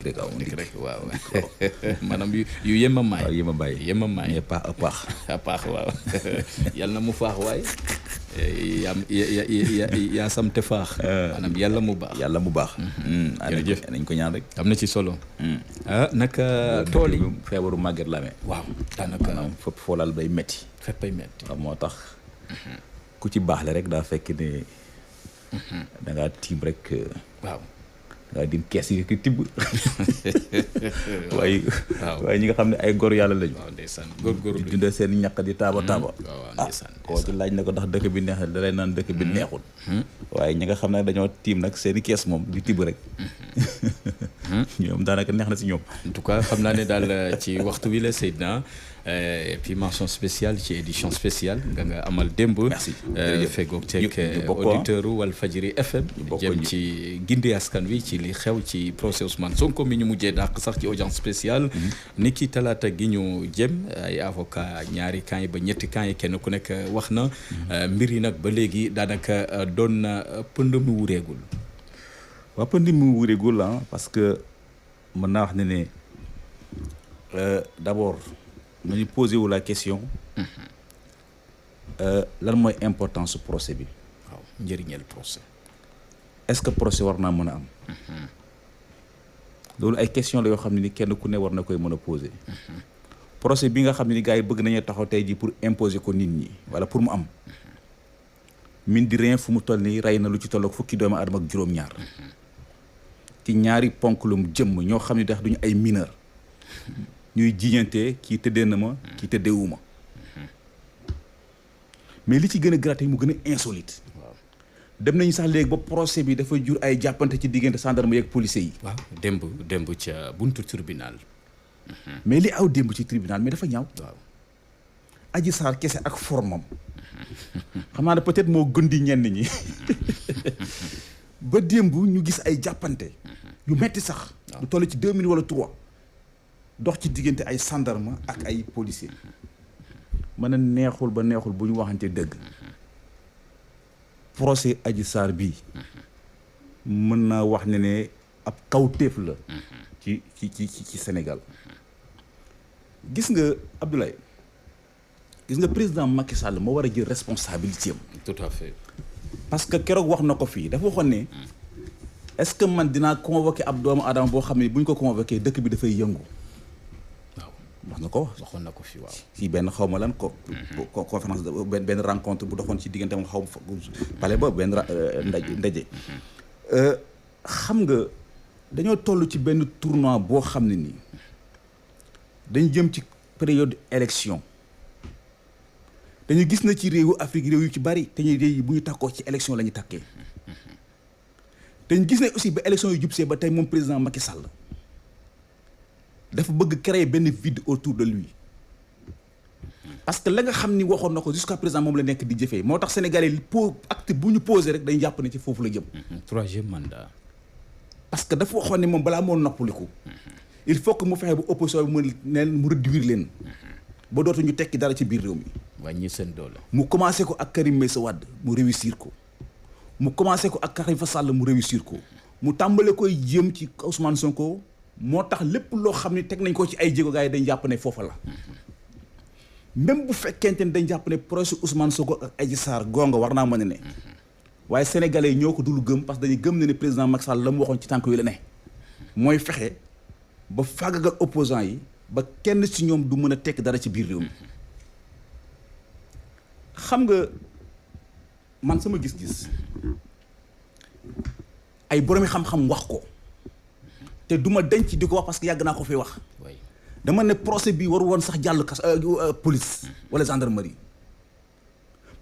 rek aw ndik rek waaw maanaam yu yema maay waaw yema bàyyi yema maay mais pas a paax a paax waaw yàlla na mu faax waay yaa samte faax maanaam yàlla mu baax jërëjëf nañ ko ñaan rek am na ci solo naka tool yi feebaru màgget la amee waaw daanaka fépp foolal bay metti féppay metti waaw moo tax ku ci baax le rek daa fekk ne da ngaa tiim rek waaw da ngaa dim kees yi ki tibb waaye ñi nga xam ne ay góor yàlla lañu waaw ndeysaan góor-góor di dundee seen ñàkk di taaba waaw ndeysaan koo ci laaj na ko ndax dëkk bi neex da lay naan dëkk bi neexul waaye ñi nga xam ne dañoo tiim nag seen i kees moom di tibb rek ñoom daanaka neex na si ñoom en tout cas xam naa ne daal ci waxtu wi la Seydina et puis mention spéciale ci édition spéciale nga amal démb. merci fegoog ceeg auditeur Walfadjri FM. jëm ci gindi askan wi ci li xew ci procès Ousmane Sonko mi ñu mujjee dàq sax ci audience spéciale. ni ki talaata gi ñu jëm ay avocat ñaari camp yi ba ñetti camp yi kenn ku nekk wax na. mbir yi nag ba léegi daanaka doon na pënd mu wureegul. waaw pënd mu wureegul parce que mën naa wax ne d'abord. nañu posé wu la question lan mooy importance su procès bi. waaw njëriñal procès. est-ce que procès war naa mën a am. loolu ay question la yoo xam ne ni kenn ku ne war na koy mën a posé. procès bi nga xam ne ni gars yi bëgg nañu taxaw tey jii pour imposer ko nit ñi wala pour mu am. mine de rien fu mu toll nii rey na lu ci tolloog fukki doomu aadama ak juróom-ñaar. ci ñaari ponk lum jëmm ñoo xam ne dax duñu ay mineur. ñuy jiñante kii tëddee na ma kii tëddeewuma mais li ci gën a gratte mu gën a insolite. waaw dem nañu sax léegi ba procès bi dafa jur ay jàppante ci diggante gendarme yeeg policiers yi. waaw démb ca buntu tribunal. mais li aw démb ci tribunal mais dafa ñaaw. waaw Adji Sarr kese ak formam. xam naa ne peut-être moo gën di ñenn ñi. ba démb ñu gis ay jàppante. yu metti sax. lu toll ci 2 minutes wala 3. dox ci diggante ay gendarme ak ay policier mën a neexul ba neexul bu ñu waxante dëgg procès Adji Sarr bii mën naa wax ne ab kawteef la ci Sénégal gis nga Abdoulaye gis nga président Macky Sall moo war a jël responsabilité am. tout à fait. parce que keroog wax na ko fii dafa waxoon ne est-ce que man dinaa convoqué ab doomu aadama boo xam ne bu ñu ko convoqué dëkk bi dafay yëngu. wax na ko waxoon na ko fi waaw. ci benn xaw ma lan conférence benn rencontre bu doxoon ci diggante xaw ma pale ba benn ndaje. xam nga dañoo toll ci benn tournoi boo xam ne nii dañ jëm ci période élection dañu gis na ci réewu Afrique réew yu ci bari te ñuy réew yi bu ñu takkoo ci élection la ñu takkee dañu gis ne aussi ba élection yu jubsee ba tey moom président Macky Sall. dafa bëgg créer benn vide autour de lui parce que la nga xam ni waxoon na ko jusqu'à présent moom la nekk di jëfee moo tax sénégalais li acte bu ñu posé rek dañ jàpp ne ci foofu la jëm. troisième mandat. parce que dafa waxoon ne moom balaa moo noppaliku. il faut que mu fexe bu opposition bi mu réduire leen. ba dootuñu tekki dara ci biir réew mi. wàññi seen doole. mu commencé ko ak Karim Meïssa Wade mu réussir ko. mu commencé ko ak Khalifa Sall mu réussir ko. mu tàmbale koy jéem ci Ousmane Sonko. moo tax lépp loo xam ne teg nañ ko ci ay jéego gars yi dañ jàpp ne foofa la même bu fekkente ne dañ jàpp ne procès Ousmane Sonko ak Adji Sarr gonga war naa mën a ne waaye sénégalais yi ñoo ko dul gëm parce que dañuy gëm ne président Macky Sall la mu waxoon ci tànk wi la ne mooy fexe ba fàggagal opposant yi ba kenn ci ñoom du mën a tekk dara ci biir réew mi xam nga man sama gis-gis ay boroomi xam-xam wax ko te duma denc di ko wax parce que yàgg naa ko fi wax dama ne procès bi waru woon sax jàll police wala gendarmerie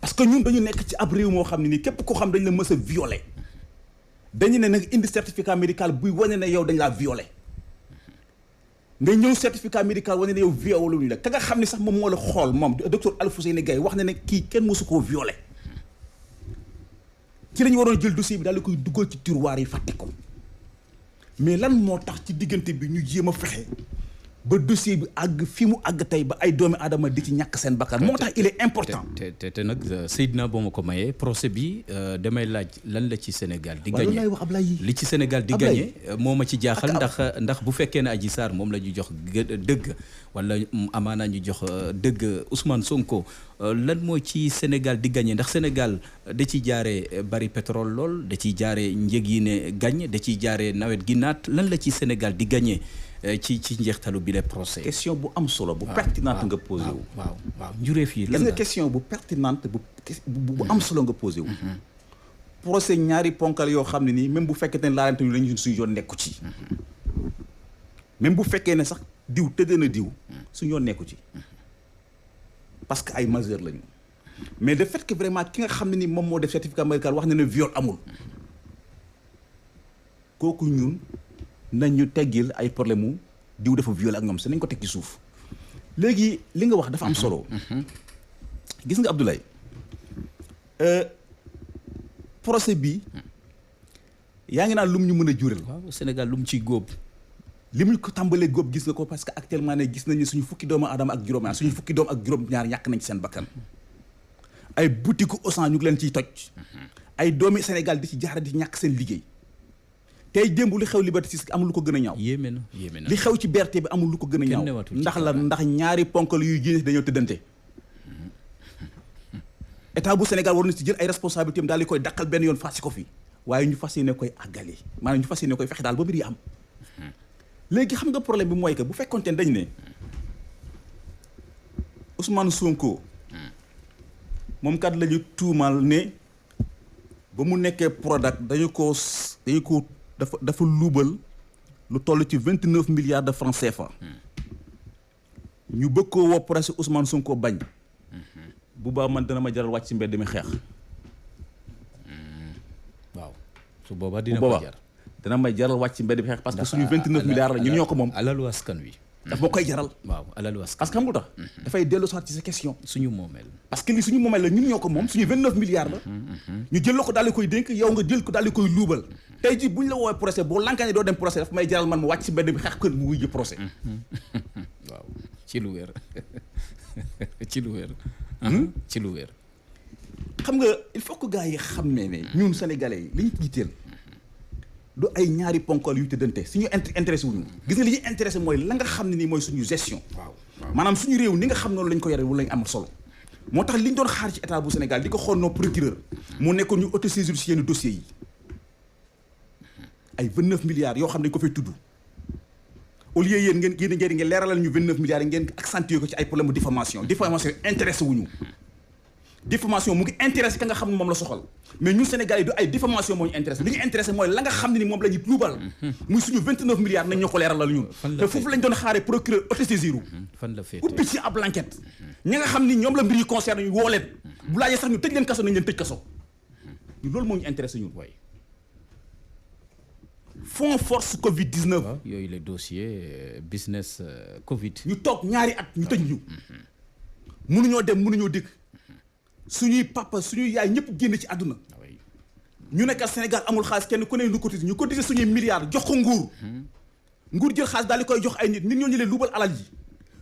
parce que ñun dañu nekk ci ab réew moo xam ne nii képp koo xam dañ la mës a violé dañu ne nag indi certificat médical buy wane ne yow dañ laa violé nga ñëw certificat médical wane ne yow violé wuñu la ka nga xam ne sax moom moo la xool moom docteur Alfousseyni Gaye wax na ne kii kenn mësu koo violé ci lañu waroon jël dossier bi daal di koy duggal ci tiroir yi fàtte ko mais lan moo tax ci diggante bi ñu jéem a fexe ba dossier bi àgg fi mu àgg tey ba ay doomi aadama di ci ñàkk seen bakkan moo tax il est important. te nag Seydina boo ma ko mayee procès bi damay laaj lan la ci Sénégal di gagné li ci Sénégal di gagné moo ma ci jaaxal ndax bu fekkee ne Adji Sarr moom la ñu jox dëgg wala amaana ñu jox dëgg Ousmane Sonko lan moo ci Sénégal di gagné ndax Sénégal da ciy jaaree bari pétrole lool da ciy jaaree njëg yi ne gañ da ciy jaaree nawet gi naat lan la ci Sénégal di gagné ci njeextalu bi le procès. question bu am solo bu pertinente nga posé wu. waaw njureef yi. gis nga question bu pertinente bu am solo nga posé wu. procès ñaari ponkal yoo xam ne nii même bu fekkee ne laalante ñu lañu suñu yoon nekku ci. même bu fekkee ne sax diw tëddee na diw suñu yoon nekku ci. parce que ay majeur lañu. mais le fait que vraiment ki nga xam ne ni moom moo def certificat médical wax na ne viol amul. kooku ñun nañ ñu teggil ay problème mu diw dafa violé ak ñoom si nañ ko teg ci suuf. léegi li nga wax dafa am solo. gis nga Abdoulaye procès bi yaa ngi naan lu mu ñu mën a jural. waaw Sénégal lu mu ciy góob. li mu ko tàmbalee góob gis nga ko parce que actuellement ne gis nañu suñu fukki doomu aadama ak juróom-ñaar suñu fukki doom ak juróom-ñaar ñàkk nañ ci seen bakkan. ay boutique Auchan ñu ngi leen ciy toj. ay doomi Sénégal di ci jaara di ñàkk seen liggéey. tey démb li xew Liberté 6 amul lu ko gën a ñaaw. yéeme na li xew ci BRT bi amul lu ko gën a ñaaw. ndax ñaari ponkal yuy génn dañoo tëddante. état bu Sénégal war na ci jël ay responsabilités am daal di koy dàqal benn yoon fàcc ko fi waaye ñu fas yéene koy àggale maanaam ñu fas yéene koy fexe daal ba mbir yi am. léegi xam nga problème bi mooy que bu fekkoonte ne dañ ne Ousmane Sonko moom kat la ñu tuumal ne ba mu nekkee Prodac dañu ko dafa luubal lu toll ci 29 milliards de francs CFA. ñu bëgg koo woo presse Ousmane Sonko bañ. bu baax man dana ma jaral wàcc ci mbedd mi xeex. waaw su boobaa dina ko jar. dana may jaral wàcc ci mbedd bi xeex parce que suñu 29 milliards la ñun ñoo ko moom. alalu askan wi. daf ma koy jaral. waaw alalu askan parce que xam nga tax. dafay dellu soit ci sa question. suñu moomeel. parce que li suñu moomeel la ñun ñoo ko moom suñu 29 milliards la. ñu jël la ko daal di koy dénk yow nga jël ko daal di koy luubal. tey jii bu ñu la woowee procès boo lankaane doo dem procès daf may jaral man ma wàcc ci mbedd bi xeex kër mu wuy ji procès. waaw ci lu wér ci lu wér. ci lu wér. xam nga il faut que gars yi xam ne ñun sénégalais yi li ñu jiiteel du ay ñaari ponkal yu tëddante suñu intéressé wuñu gis nga li ñuy intéressé mooy la nga xam ne nii mooy suñu gestion. maanaam suñu réew ni nga xam noonu lañ ko yore wala lañ am solo. moo tax li ñu doon xaar ci état bu Sénégal di ko xool noo procureur mu nekkoon ñu autosaisir ci yenn dossiers yi ay 29 milliards yoo xam ne dañ ko fay tudd au lieu yéen ngeen leeralal ñu 29 milliards yi ngeen accentuer ko ci ay problème de diffamation intéressé wuñu diffamation mu ngi intéressé ka nga xam ne moom la soxal mais ñun Sénégal yi du ay diffamation moo ñu intéressé li ñu intéressé mooy la nga xam ne ni moom la ñu luubal muy suñu 29 milliards nañ ñoo ko leeralal ñun te foofu lañ doon xaaree procureur autosaisir fan la féetee ubbi ci ab enquête ñi nga xam ni ñoom la mbir yi concerne ñu woo leen bu laajee sax ñu tëj leen kaso nañ leen tëj kaso ñu loolu moo ñu intéressé ñun waaye fonds force Covid 19. waaw yooyu les dossiers business Covid. ñu toog ñaari at ñu tëj ñu. mënuñoo dem mënuñoo dikk. suñuy papa suñuy yaay ñëpp génn ci àdduna. ñu nekk Sénégal amul xaalis kenn ku ne lu cotiser ñu cotiser suñuy milliards jox ko nguur. nguur jël xaalis daal di koy jox ay nit ñoo ñu leen luubal alal ji.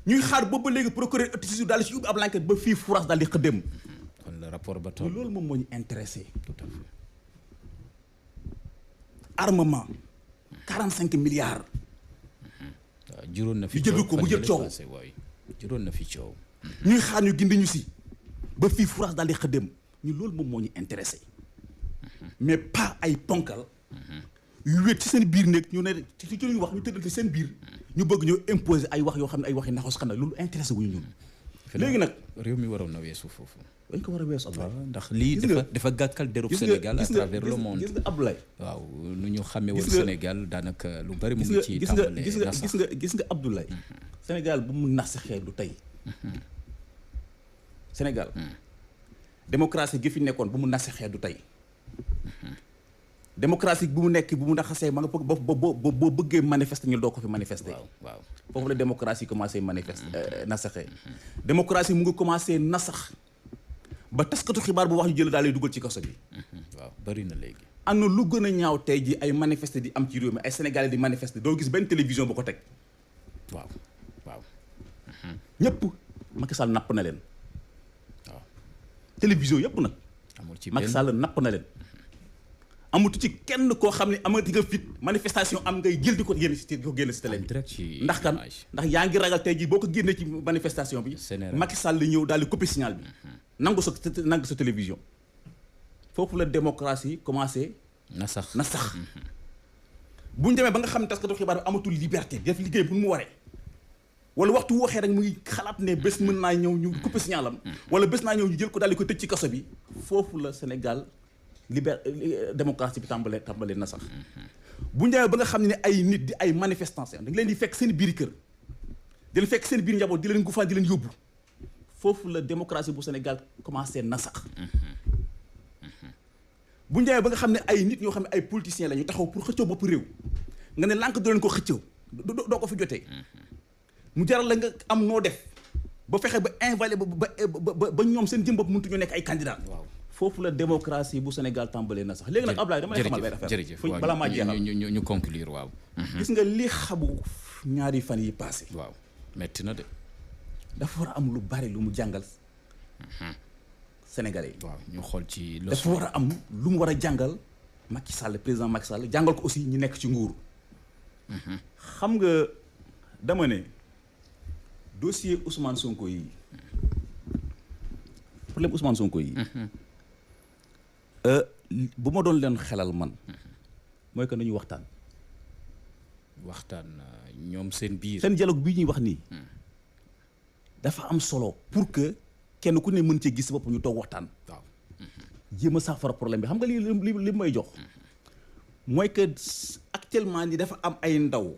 ñuy xaar boobu ba léegi procureur autosaisir daal di ci ubbi ab enquête ba fii France daal di xëddem. kon le rapport ba toll. loolu moom moo ñu intéressé. tout à fait. armement. 45 milliards. waaw juróon na fi ñu jël ko mu jël coow juróon na fi coow. ñuy xaar ñu gindi ñu si ba fii France daal di xëddem ñu loolu moom moo ñu intéressé mais pas ay ponkal. yu wéet ci seen biir nekk ñu ne ci li ñuy wax ñu tëddal ci seen biir. ñu bëgg ñoo imposer ay wax yoo xam ne ay waxi naxos xam ne loolu intéressé wuñu ñun. léegi nag réew mi waroon na weesu foofu. dañ ko war a weesu Abdoulaye. ndax lii dafa gàkkal derub Sénégal à travers le monde. gis nga Abdoulaye. waaw nu ñu xàmmee woon Sénégal daanaka lu bari mu ngi ci tàmbalee gis nga Abdoulaye. Sénégal bu mu nax si xeer du tey. Sénégal. démocratie gi fi nekkoon bu mu nax si xeer du tey. démocratie bu mu nekk bu mu naxasee ma nga boo bëggee manifester ñu doo ko fi manifester. waaw foofu la démocratie commencé manifester nasaxee. démocratie mu ngi commencé nasax ba taskatu xibaar bu wax ñu jël daal lay dugal ci kaso bi. waaw bari na léegi. am na lu gën a ñaaw tey ji ay manifester di am ci réew mi ay sénégalais di manifester doo gis benn télévision bu ko teg. waaw ñëpp Macky Sall napp na leen. waaw télévision yëpp nag. amul ci Macky Sall napp na leen. amatu ci kenn koo xam ne amati nga fit manifestation am ngay jël di ko génn si télé bi. ndax kan ndax yaa ngi ragal tey jii boo ko génnee ci manifestation bi. Macky Sall li ñëw daal di coupé signal bi. nangu sa télévision. foofu la démocratie commencé. na sax bu ñu demee ba nga xam ne taskatu xibaar bi amatul liberté def liggéey bu mu waree. wala waxtu waxee rek mu ngi xalaat ne bés mën naa ñëw ñu coupé signalam. wala bés naa ñëw ñu jël ko daal di ko tëj ci kaso bi. foofu la Sénégal démocratie bi tàmbalee na sax. bu ñu demee ba nga xam ne ay nit di ay manifestants da nga leen di fekk seen biir kër. di leen fekk seen biir njaboot di leen gufaan di leen yóbbu. foofu la démocratie bu Sénégal commencé na sax. bu ñu demee ba nga xam ne ay nit ñoo xam ne ay politiciens la ñu taxaw pour xëccoo bopp réew. nga ne lànk doo leen ko xëccoo doo ko fi jotee. mu jaral la nga am noo def ba fexe ba invalidé ba ñoom seen jëm bopp mënut ñu nekk ay candidats. waaw foofu la démocratie bu Sénégal tàmbalee na sax léegi nag Ablaye dama lay xamal benn affaire jërëjëf balaa maa jeexal ñu conclure waaw. gis nga li xamu ñaari fan yi passé. waaw metti na de. dafa war a am lu bari lu mu jàngal Sénégalais yi. waaw ñu xool ci dafa war a am lu mu war a jàngal Macky Sall président Macky Sall jàngal ko aussi ñi nekk ci nguur. xam nga dama ne dossier Ousmane Sonko yi problème Ousmane Sonko yi. bu ma doon leen xelal man. mooy que nañu waxtaan. ñoom seen biir. seen dialogue bii ñuy wax nii. dafa am solo pour que kenn ku ne mën cee gis bopp ñu toog waxtaan. waaw. jéem a saafara problème bi xam nga li may jox. mooy que actuellement ni dafa am ay ndaw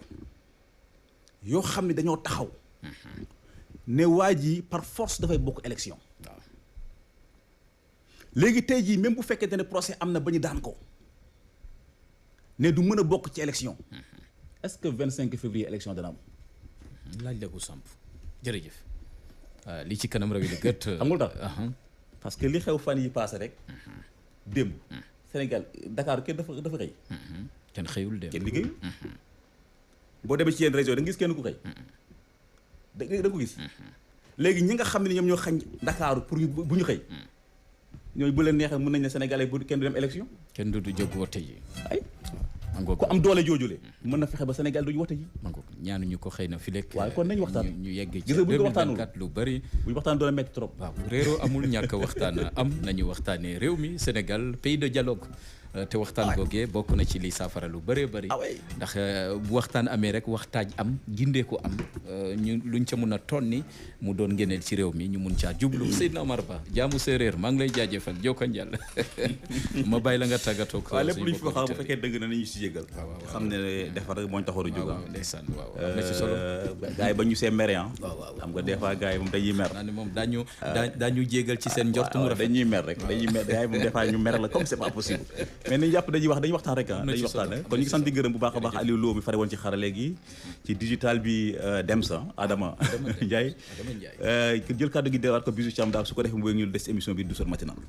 yoo xam ne dañoo taxaw. ne waa ji par force dafay bokk élection. waaw. léegi tey jii même bu fekkente ne procès am na ba ñu daan ko ne du mën a bokk ci élection. est-ce que 25 février élection dana am. laaj la ko samp jërëjëf. li ci kanam rawi la gët. amul tax parce que li xew fan yi passé rek. démb. Sénégal Dakar kenn dafa xëy. kenn xëyul démb kenn liggéeyul. boo demee ci yenn région da nga gis kenn ku xëy. da ko gis. léegi ñi nga xam ne ñoom ñoo xañ Dakar pour bu ñu xëy. ñooñu bu leen neexee mën nañ ne Sénégalais bu kenn du dem élection. kenn du jóg wote ji. ay ku am doole joojule mën na fexe ba Sénégal duñu wote ji. ñaanuñu ko xëy na fi lekk. waaw kon nañu waxtaan ñu yegg ci 2024 lu bari. bu ñu waxtaan doon metti trop. waaw réeroo amul ñàkk waxtaan am nañu waxtaanee réew mi Sénégal pays de dialogue. te waxtaan googee bokk na ci li saafara lu bëree bëri. ndax bu waxtaan amee rek waxtaaj am gindeeku am ñu luñ ca mun a tonni mu doon ngëneel ci réew mi ñu mun caa jublu. Seydina Omar Ba jaamu séeréer maa ngi lay jaajëfal jokka njàll ma bàyyi la nga tàggatoo ko. waaw lépp lu ñu fi wax bu fekkee dëgg na nañu si jégal. xam ne defar rek moo ñu taxoon a jóg. waaw ndeysaan waaw am na ci solo. gars yi ba ñu see mere waaw xam nga des fois gars yi moom dañuy mer. naa ne moom daañu jégal ci seen njort mu rafet. dañuy mer rek dañuy mer gars yi moom des fois ñu mer la comme c'est pas possible mais nañu jàpp dañuy waxtaan rek dañuy waxtaan kon ñu ngi sant di gërëm bu baax a baax Aliou Lo mi fare woon ci xarale gi ci digital bi Demsa Adama Ndiaye jël kàddu gi delluwaat ko bisu Thiam daal su ko defee mu ñu des émission bi Douceur matinale